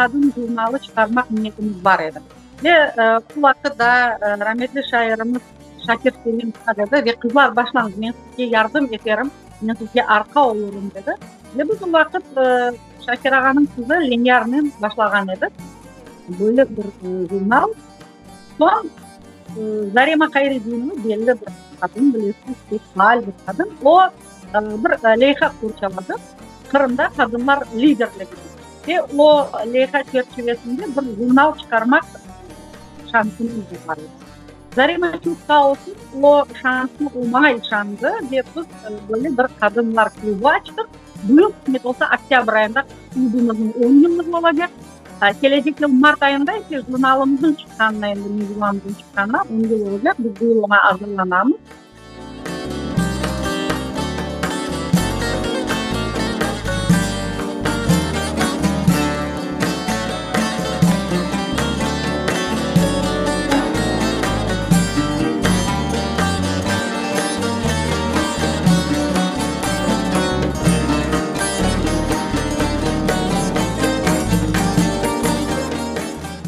qadın jurnalı çıqarmaq niyetimiz bar edi. Ve o vaqıt daa rametli şairimiz Şakir Selim sağ edi ve qızlar başlañız, men sizge yardım eterim, men sizge arqa olurım dedi. Ve biz o vaqıt Şakir ağanıñ qızı Lenyarnen başlağan edik böyle bir jurnal. Soñ Zarema Hayredinova belli bir qadın, bilesiz, pek faal bir qadın, o bir leyha qorçaladı, Qırımda qadınlar liderligi dep. Ve o leyha çerçivesinde bir jurnal çıqarmaq şansımız bar edi. Zarema çoq sağ olsun, o şansnı o maña işandı ve biz böyle bir qadınlar klubı açtıq. Bu yıl, qısmet olsa, oktâbr ayında klubımıznıñ on yıllığı olacaq. Kelecek yıl mart ayında ise jurnalımıznıñ çıqqanına, endi mecmuamıznıñ çıqqanına on yıl olacaq. Biz bu yıl oña azırlanamız.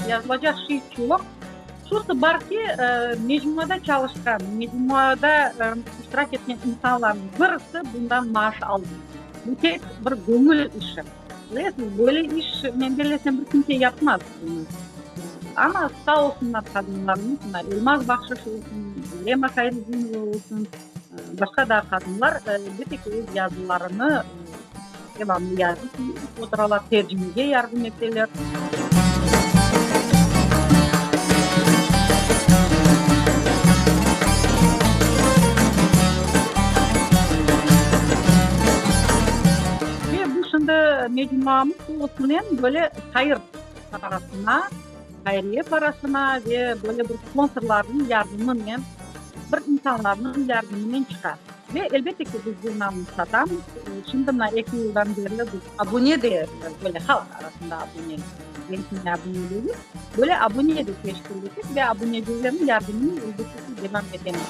Yazılacaq şey çoq. Şusı bar ki, mecmuada çalışqan, mecmuada iştirak etken insanlarnıñ birisi bundan maaş almay. Bu tek bir göñül işi. Bilesiñiz, böyle iş, men bellesem, bir kimse yapmaz bunı. Amma sağ olsunlar qadınlarımız, mına Elmaz Bahşış olsun, Zarema Hayredinova olsun, başqa da qadınlar, elbette ki, öz yazılarını devamlı yazıp oturalar, tercimege yardım eteler. Ve bu şimdi mecmuamız tolusınen böyle hayır parasına, hayriye parasına ve böyle bir sponsorlarnıñ yardımınen, bir insanlarnıñ yardımınen çıqa. Ve elbette ki, biz jurnalnı satamız. Şimdi mına eki yıldan berli biz abune de, böyle halq arasında abune, resmiy abune degil, böyle abune de teşkil ettik ve abunecilerniñ yardımınen elbette ki, devam etemiz.